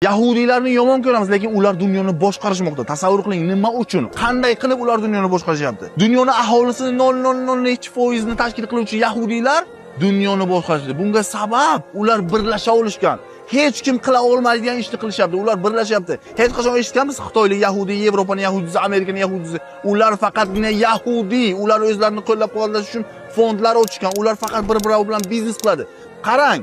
Yahudiylarni yomon ko'ramiz, lekin ular dunyoni boshqarishmoqda. Tasavvur qiling, nima uchun? Qanday qilib ular dunyoni boshqarishyapti? Dunyoni aholisini 0.00 nechi foizini tashkil qiluvchi yahudiylar dunyoni boshqarishdi. Bunga sabab ular birlasha olishgan. Hech kim qila olmaydigan ishni qilishyapti. Ular birlashyapti. Hech qachon eshitganmiz xitoylik yahudiy, Yevropani yahudiysi, Amerikani yahudiysi. Ular faqatgina yahudiy. Ular o'zlarini qo'llab-quvvatlash uchun fondlar ochgan. Ular faqat bir-biri bilan biznes qiladi. Qarang,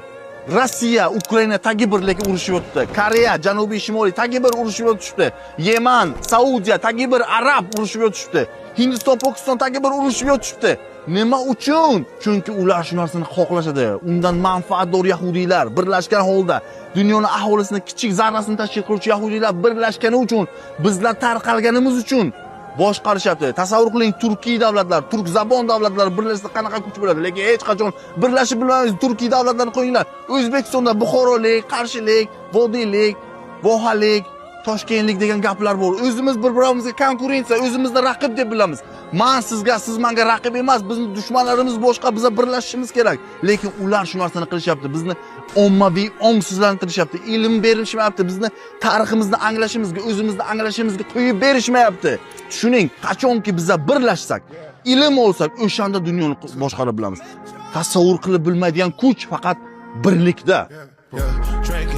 Rossiya, Ukraina tagi bir, lekin urushib yotibdi. Koreya, Janubiy, Shimoliy tagi bir urushib yotishibdi. Yeman, Saudiya tagi bir arab urushib yotishibdi. Hindiston, Pokiston tagi bir urushib yotishibdi. Nima uchun? Chunki ular shu narsani xohlashadi. Undan manfaatdor yahudiylar birlashgan holda dunyoni aholisini kichik zarrasini tashkil qiluvchi yahudiylar birlashgani uchun, bizlar tarqalganimiz uchun boshqarishyapti. Tasavvur qiling, turkiy davlatlar, turk zabon davlatlar birlashsa qanaqa kuch bo'ladi? Lekin hech qachon birlashib bilmaymiz. Turkiy davlatlarni qo'yinglar. O'zbekistonda buxorolik, qarshilik, vodiylik, vohalik, toshkentlik degan gaplar bor. O'zimiz bir-birimizga konkurensiya, o'zimizni raqib deb bilamiz. Man sizga, siz menga raqib emas, bizni dushmanlarimiz boshqa, biza birlashishimiz kerak. Lekin ular shu narsani qilishyapti. Bizni ommaviy ongsizlantirishyapti. Ilm berilishmayapti. Bizni tariximizni anglashimizga, o'zimizni anglashimizga qo'yib berishmayapti. Tushuning, qachonki biza birlashsak, ilm olsak, o'shanda dunyoni boshqara bilamiz. Tasavvur qilib bilmaydigan kuch faqat birlikda. Yeah, drink.